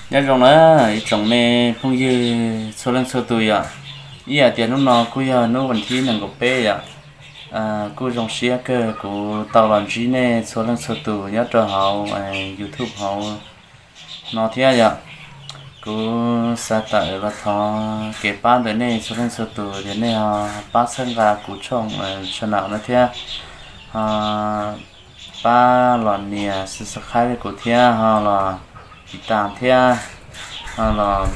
Nyob zoo na ib tsoom me phooj ywg txhua leej txhua tus yom. Ib yam tias hnub no kuj yog hnub vas thib nees nkaum peb yom. Kuj zoo siab kawg kuv tau los ntsib nej txhua leej txhua tus nyob rau hauv YouTube hauv no thiab yom. Kuv xav tawm los thov kev pab ntawm nej txhua leej txhua tus tias nej ho pab txhawb nqa kuv tshooj channel no thiab, ho pab los nias subscribe kuv thiab, ho los tiv tas thiab, ho los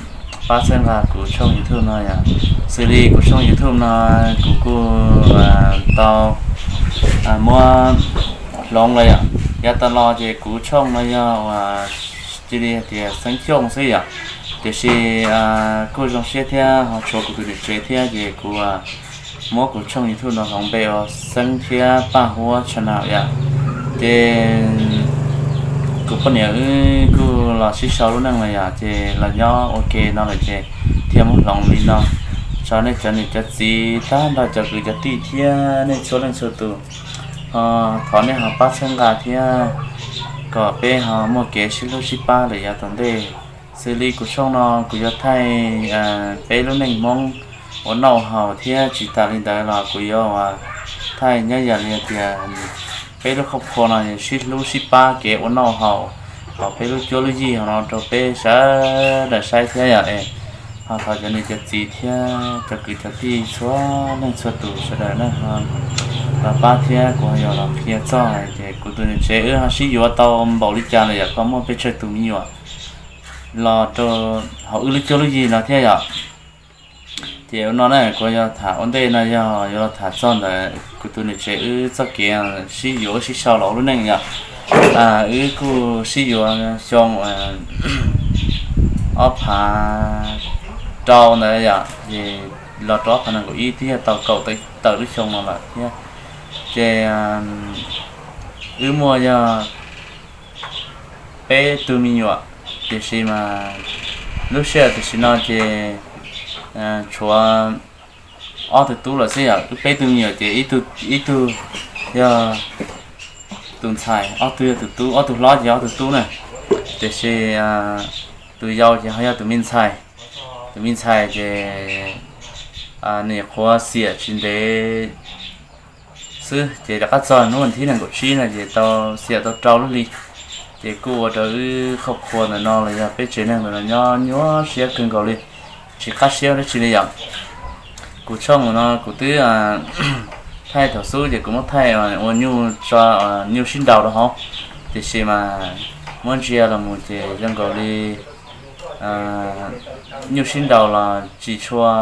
pab txhawb nqa kuv tshooj YouTube no yom. Xws li kuv tshooj YouTube no kuv kuj tau muab hloov los yom. Yav tas los ces kuv tshooj no yog uas cia li tias Xeeb Xyooj xwb yom. Tiam sis kuj zoo siab thiab ho tshuav kuv tus niam tsev thiab ces kuv muab kuv tshooj YouTube no hloov npe ua Xeeb thiab Paj Huab channel yom. Ces kuv poj niam wb kuj los sib sau lub neej lawm yom, ces los nyob ua ke no lawm ces thiaj muab hloov li no. Tso nej cov niam cov txiv tag nrho cov kwv cov tij thiab nej txhua leej txhua tus, ho thov nej ho pab txhawb nqa thiab kom peb ho muaj kev sib hlub sib pab lawm yav tom ntej. Xws li kuv tshooj no kuv yuav thaij peb lub neej Hmoob ua noj haus thiab tsis tas li ntawd los kuv yuav thaij nyob yam li tias peb lub qhov khua no sib hlub sib pab kev ua noj haus, hos peb lub cuab lub yig hauv no rau peb sawv daws saib thiab yom. Es ho thov cov niam cov txiv thiab cov kwv cov tij txhua leej txhua tus sawv daws na ho los pab thiab. Kuv ho yuav los qhia txog hais tias kuv tus niam tsev wb ho sib yuav tau npaum li cas lawm yom, kom muaj peb tsawg tus me nyuam los rau hauv wb lub cuab lub yig no thiab yom. Ces ua no na kuv yuav tham ua ntej no yog yuav los tham txog ntawm kuv tus niam tsev wb txoj kev sib yuav sib sau los ua lub neej yom. Wb kuj sib yuav xyoo ob phav rau ntawd yom, ces los rau ob phav nees nkaum ib twb yog tau kaum tawm lub xyoo no lawm thiab. Ces wb muaj yog peb tug me nyuam, tiam sis mas lub sij hawm tam sim no ces tshuav ob tug tub lawm xwb yom. Wb peb tug me nyuam ces ib tug yog tus ntxhais, ob tug yog tus tub, ob tug hlob ces ob tug tub na. Tiam sis tus yau ces ho yog tus me ntxhais. Tus me ntxhais ces nws qhuav xiam tsis ntev xwb ces rov qab txog hnub vas thib nees nkaum tsib no ces tau xiam tau rau lub hli. Ces kuj ua rau wb qhov khua ntawm no los yog peb tsev neeg ntawm no nyob nyuaj siab kawg nkaus li, tsis qab siab dab tsi li yom. Kuv tshooj no kuv twb thaij thaum xub ces kuv muab thaij ua nyuj, nyuj sib nraus rau hauv, tiam sis mas muab ntsia los mus ces zoo nkaus li nyuj sib nraus los tsis tshua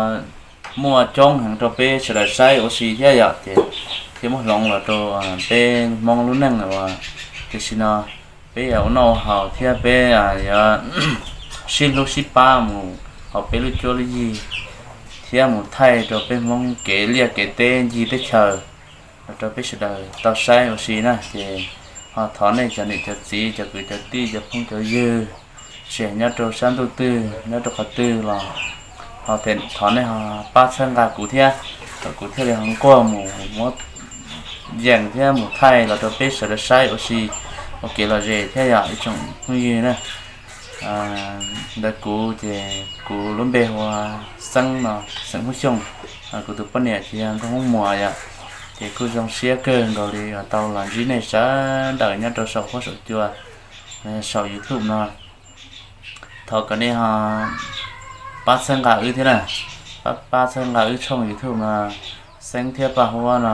muaj coob heev rau peb sawv daws saib ua si thiab yom. Ces thiaj muab hloov los rau peb Hmoob lub neej uas tam sim no peb yuav ua noj ua haus thiab peb yuav sib hlub sib pab mus hauv peb lub cuab lub yig thiab mus thaij rau peb Hmoob kev liaj kev teb ncig teb chaws los rau peb sawv daws tau saib ua si na. Ces ho thov nej cov niam cov txiv cov kwv cov tij cov phooj cov ywg, tsis hais nyob rau sab ntuj twg nyob rau qhov twg los ho thov nej ho pab txhawb nqa kuv thiab, kom kuv thiaj li ho nquag mus muab yees thiab mus thaij los rau peb sawv daws saib ua si ua kev lom zem thiab yom ib tsoom phooj ywg na. Ntawm kuv ces kuv lub npe hu ua Xeeb no, Xeeb Hmoob Xyooj. Kuv tus poj niam ces yog Nkauj Hmoob Muas yom. Ces kuj zoo siab kawg nkaus li uas tau los ntsib nej sawv daws nyob rau saum huab saum cua, saum YouTube no. Thov kom nej ho pab txhawb nqa wb thiab na, pab pab txhawb nqa wb tshooj YouTube no, Xeeb thiab Paj Huab no,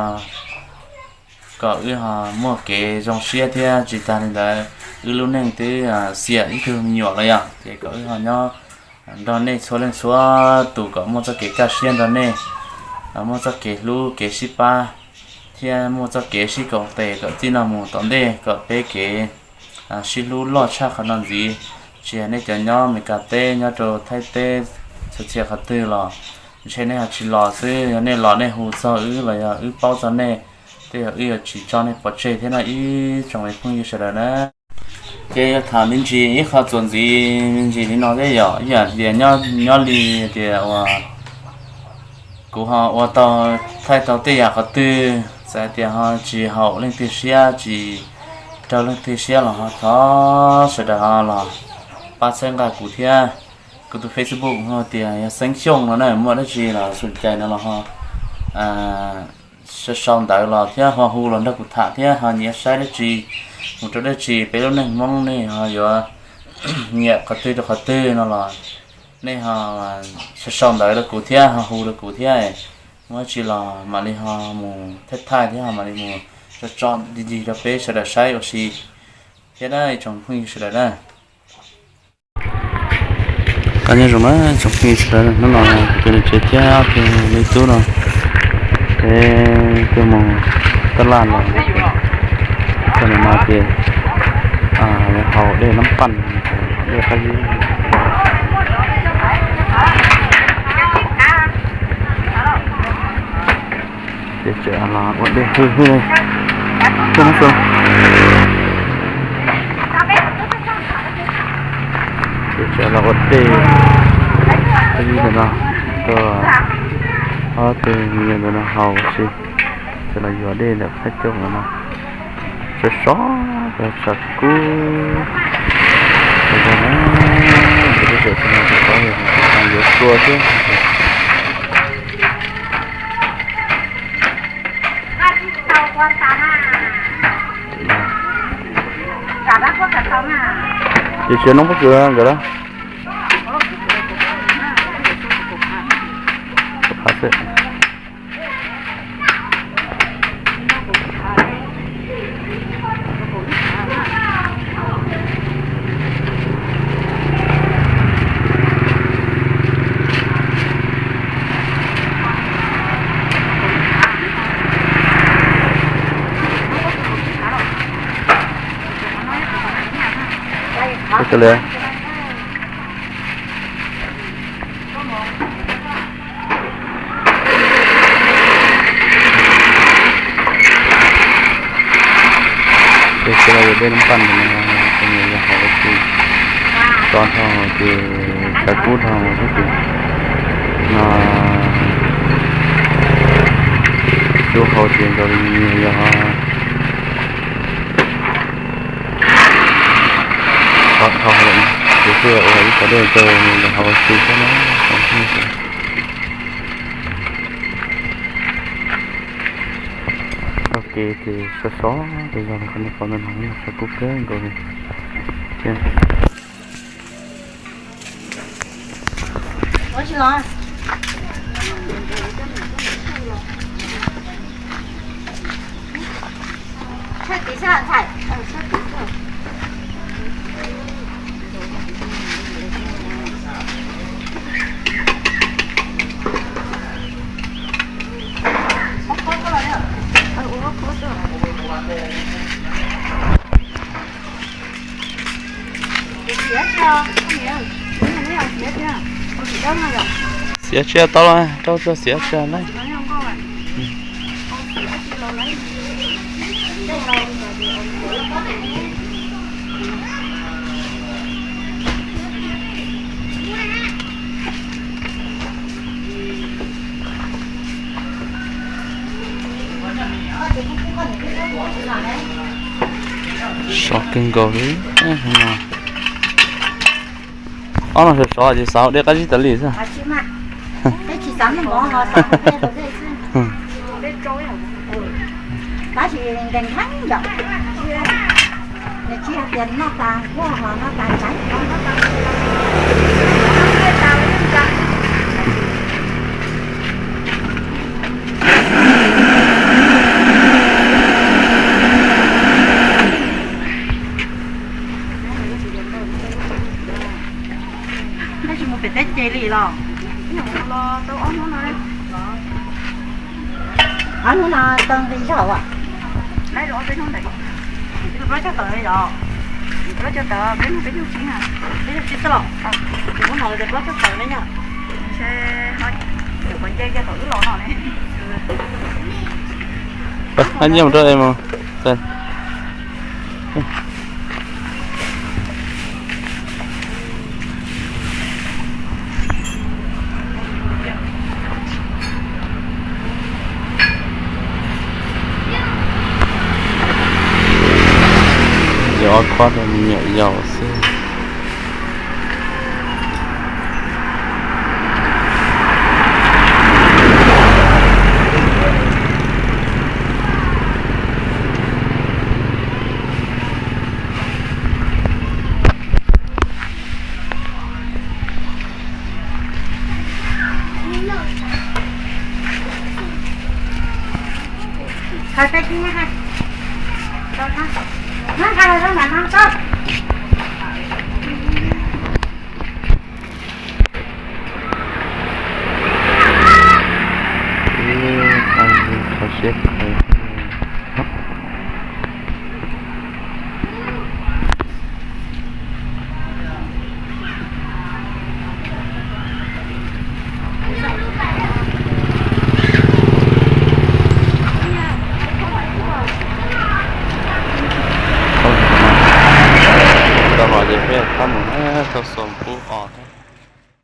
kom wb ho muaj kev zoo siab thiab tsis tas li ntawd wb lub neej twb xiam ib tug me nyuam lawm yom, ces kom wb ho nyob nrog nej txhua leej txhua tus kom muaj txoj kev kaj siab nrog nej, muaj txoj kev hlub kev sib pab, thiab muaj txoj kev sib koom tes kom txij no mus tom ntej kom peb kev sib hlub loj tshaj qhov no ntxiv. Tsis hais nej cov nyob Meskas teb nyob rau Thaib teb txhua txhia qhov twg los ntshe nej ho tsis los xwb, yog nej los nej hu txog wb los yog wb paub txog nej, tej yog wb yuav tsis tso nej pov tseg thiab no ib tsoom phooj ywg sawv daws na. Ces yuav tham me ntsis ib qho txuas ntxiv me ntsis li no thiab yom, ib yam tias nyob li tias uas kuv ho ua tau, thaij tau tej yam qhov twg, txawm tias ho tsis haum leej twg siab tsis raug leej twg siab los ho thov sawv daws ho los Pab txhawb nqa kuv thiab. Kuv tus Facebook ho tias yog Xeeb Xyooj no na, muaj dab tsi los xum cais no los ho sau sau ntawv los thiab ho hu los nrog kuv tham thiab ho nyiam saib dab tsi, mus rau dab tsi, peb lub neej Hmoob nej ho yuav nyiam qhov twg rau qhov twg no los nej ho sau sau ntawv rau kuv thiab ho hu rau kuv thiab. Muaj dab tsi los mam li ho mus thaij thaij thiab ho mam li mus tso tso ncig ncig rau peb sawv daws saib ua si thiab na ib tsoom phooj ywg sawv daws na. Nyob zoo na tsoom phooj ywg sawv daws, hnub no kuv tus niam tsev thiab tus me tub no peb tuaj mus taj laj los txog no ces haus dej Nab Paj, dej qab zib. Ces tseem los ua dej hwj hwj li. Ces tseem los ua dej li ntawm no rau ob tug me nyuam ntawm no haus ua si. Tseem los yuav dej ntawm thaj coj ntawm no. Sov sov rau tshav kub. Ces no ces peb tseem tsis mus rau tod, yuav tua thiab. Ces tsis yog noob pob kws nkawd lawm. Ces sawv daws yuav dej Nab Paj ntawm no, ces nws yog haus ua si, sov dhau ces tshav kub dhau xwb ces no tsuas haus ces nkaus li yog sov dhau lawm, ces thiaj ua ib cov dej rau nws haus ua si xwb na. Tau kev ces sov sov ces yog qhov no qhov no tshav kub kawg nkaus li. Xiav tsiaj tau los rau tsuag xiav tsiaj na. Sov kawg nkaus li no. Ob no sov sov ces xav ua dej qab zib tas li xwb. Tab sis mus pem teb ces li los? Ob hnub no tau nqi zaum a? Plaub caug tawm yom? Plaub caug tawm, peb hnub peb caug tsib na. Peb caug tsib xwb los? Ces hnub no tias plaub caug tawm ne yom? Nce kiag thaum wb los no ne. Nyiaj mus rau mus. Yog ob khob rau me nyuam yaus xwb. Ib qho siab kawg. Tau los ces peb rov mus txog xos pub os.